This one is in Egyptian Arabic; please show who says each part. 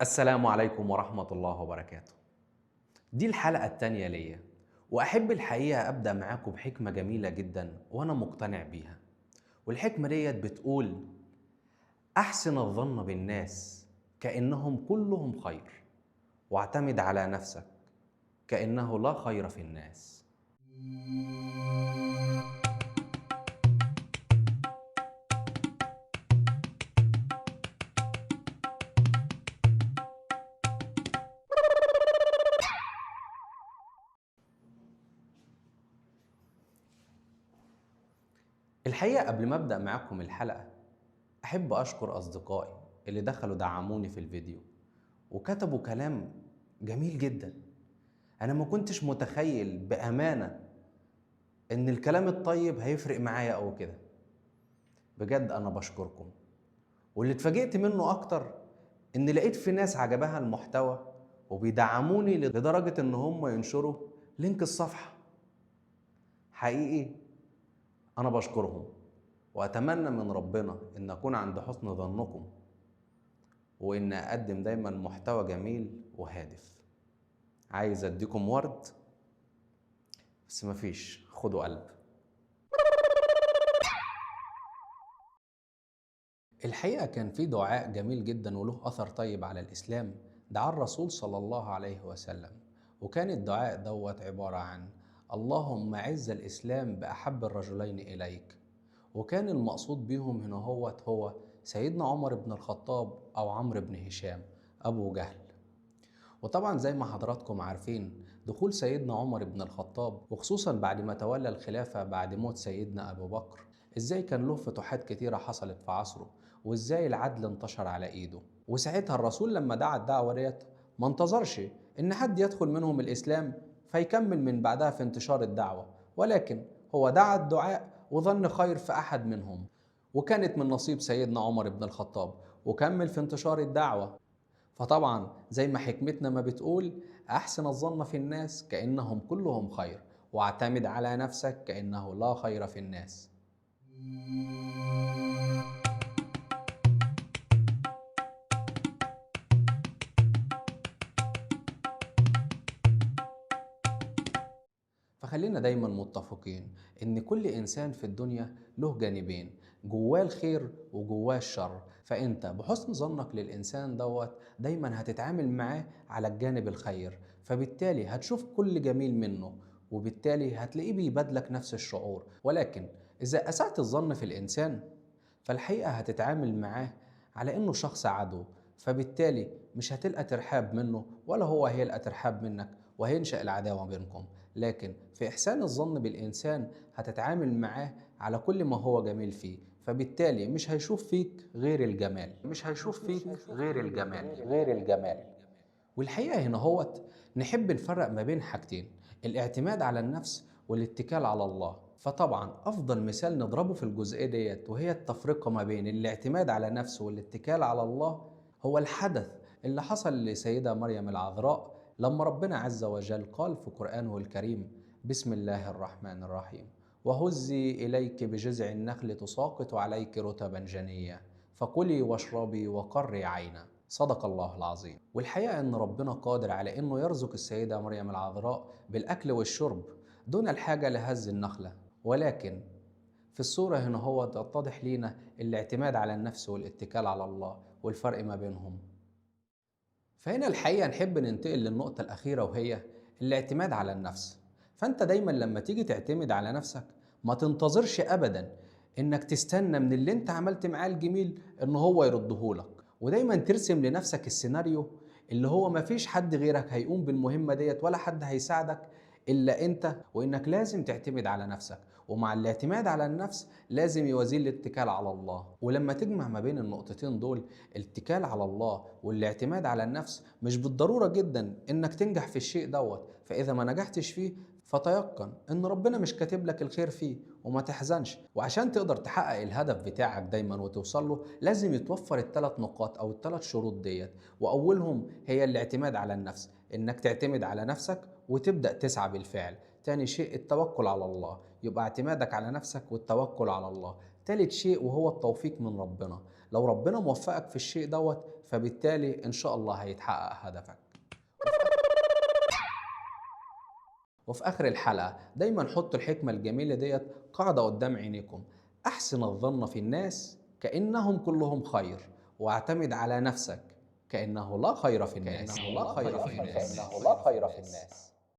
Speaker 1: السلام عليكم ورحمة الله وبركاته. دي الحلقة التانية ليا، وأحب الحقيقة أبدأ معاكم بحكمة جميلة جدا وأنا مقتنع بيها. والحكمة ديت بتقول: أحسن الظن بالناس كأنهم كلهم خير، واعتمد على نفسك كأنه لا خير في الناس. الحقيقة قبل ما أبدأ معاكم الحلقة أحب أشكر أصدقائي اللي دخلوا دعموني في الفيديو وكتبوا كلام جميل جدا. أنا ما كنتش متخيل بأمانة إن الكلام الطيب هيفرق معايا أو كده. بجد أنا بشكركم. واللي اتفاجئت منه أكتر إن لقيت في ناس عجبها المحتوى وبيدعموني لدرجة إن هم ينشروا لينك الصفحة. حقيقي أنا بشكرهم، وأتمنى من ربنا إن أكون عند حسن ظنكم، وإن أقدم دايما محتوى جميل وهادف. عايز أديكم ورد بس مفيش، خدوا قلب. الحقيقة كان في دعاء جميل جدا وله أثر طيب على الإسلام دعا الرسول صلى الله عليه وسلم، وكان الدعاء دوت عبارة عن: اللهم عز الإسلام بأحب الرجلين إليك. وكان المقصود بيهم هنا هو سيدنا عمر بن الخطاب أو عمرو بن هشام أبو جهل. وطبعا زي ما حضراتكم عارفين دخول سيدنا عمر بن الخطاب، وخصوصا بعد ما تولى الخلافة بعد موت سيدنا أبو بكر، إزاي كان له فتوحات كتيرة حصلت في عصره، وإزاي العدل انتشر على إيده. وساعتها الرسول لما دعا الدعوة ديت ما انتظرش إن حد يدخل منهم الإسلام فيكمل من بعدها في انتشار الدعوة، ولكن هو دعا الدعاء وظن خير في أحد منهم، وكانت من نصيب سيدنا عمر بن الخطاب، وكمل في انتشار الدعوة. فطبعا زي ما حكمتنا ما بتقول: أحسن الظن في الناس كأنهم كلهم خير، واعتمد على نفسك كأنه لا خير في الناس. فخلينا دايما متفقين إن كل إنسان في الدنيا له جانبين، جواه الخير وجواه الشر. فأنت بحسن ظنك للإنسان دوت دايما هتتعامل معاه على الجانب الخير، فبالتالي هتشوف كل جميل منه، وبالتالي هتلاقيه بيبادلك نفس الشعور. ولكن إذا أسأت الظن في الإنسان فالحقيقة هتتعامل معاه على إنه شخص عدو، فبالتالي مش هتلقى ترحاب منه ولا هو هيلقى ترحاب منك، وهينشأ العداوة بينكم. لكن في إحسان الظن بالإنسان هتتعامل معاه على كل ما هو جميل فيه، فبالتالي مش هيشوف فيك غير الجمال، مش هيشوف فيك غير الجمال، غير الجمال. والحقيقة هنا هوت نحب نفرق ما بين حاجتين: الاعتماد على النفس والاتكال على الله. فطبعا أفضل مثال نضربه في الجزئية ديت وهي التفرقة ما بين الاعتماد على نفسه والاتكال على الله هو الحدث اللي حصل لسيدة مريم العذراء لما ربنا عز وجل قال في قرآنه الكريم: بسم الله الرحمن الرحيم، وهزي إليك بجذع النخل تساقط عليك رطبا جنيا فكلي واشربي وقري عينا. صدق الله العظيم. والحقيقة إن ربنا قادر على إنه يرزق السيدة مريم العذراء بالأكل والشرب دون الحاجة لهز النخلة، ولكن في الصورة هنا هو تتضح لينا الاعتماد على النفس والاتكال على الله والفرق ما بينهم. فهنا الحقيقة نحب ننتقل للنقطة الأخيرة وهي الاعتماد على النفس. فأنت دايما لما تيجي تعتمد على نفسك ما تنتظرش أبدا إنك تستنى من اللي أنت عملت معاه الجميل إن هو يردهولك، ودايما ترسم لنفسك السيناريو اللي هو ما فيش حد غيرك هيقوم بالمهمة ديت ولا حد هيساعدك إلا أنت، وإنك لازم تعتمد على نفسك. ومع الاعتماد على النفس لازم يوازي الاتكال على الله. ولما تجمع ما بين النقطتين دول، الاتكال على الله والاعتماد على النفس، مش بالضرورة جدا إنك تنجح في الشيء دوت، فإذا ما نجحتش فيه فتيقن إن ربنا مش كاتب لك الخير فيه وما تحزنش. وعشان تقدر تحقق الهدف بتاعك دايما وتوصل له لازم يتوفر الثلاث نقاط أو الثلاث شروط ديت، وأولهم هي الاعتماد على النفس، إنك تعتمد على نفسك وتبدأ تسعى بالفعل. تاني شيء التوكل على الله، يبقى اعتمادك على نفسك والتوكل على الله. تالت شيء وهو التوفيق من ربنا. لو ربنا موفقك في الشيء دوت فبالتالي إن شاء الله هيتحقق هدفك. وفي آخر الحلقة دايما حطوا الحكمة الجميلة ديت قاعدة قدام عينيكم: أحسن الظن في الناس كأنهم كلهم خير، واعتمد على نفسك كأنه لا خير في الناس. كأنه لا خير في الناس.